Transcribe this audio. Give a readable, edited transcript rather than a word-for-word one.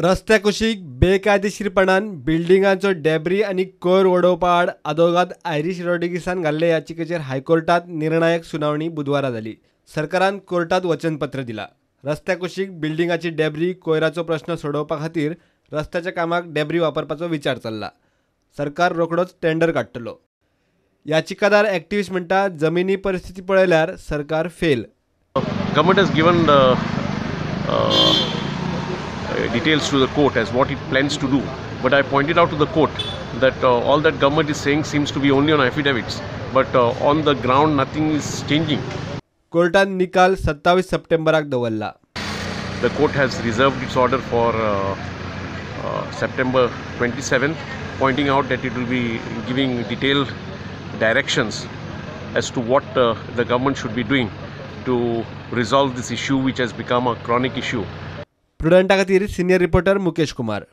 रस्त्या कुशीक बेकायदेशीरपणान बिल्डिंगांचो डेब्री आनी कोयर उडोवपा आड आदोगाद आयरीश रॉड्रिगीसान घाल्ले याचिकेचेर हायकोर्टात निर्णायक सुनावणी बुधवारा जाली. सरकारान कोर्टात वचनपत्र दिला. रस्त्या कुशीक बिल्डिंगाची डेब्री कोयराचो प्रश्न सोडोवपा खातीर रस्त्याच्या कामाक डेब्री वापरपाचो विचार चल्ला. सरकार रोखडोच टेंडर काडटलो. याचिकादार एक्टिविस्ट म्हणटा जमिनी परिस्थिती पळयल्यार सरकार fail. Government has given the details to the court as what it plans to do, but I pointed out to the court that all that government is saying seems to be only on affidavits, but on the ground nothing is changing. कोर्टान निकाल 27 सप्टेंबराक दवरला. The court has reserved its order for September 27th, pointing out that it will be giving detailed directions as to what the government should be doing to resolve this issue, which has become a chronic issue. प्रुडंटा खातीर senior reporter Mukesh Kumar.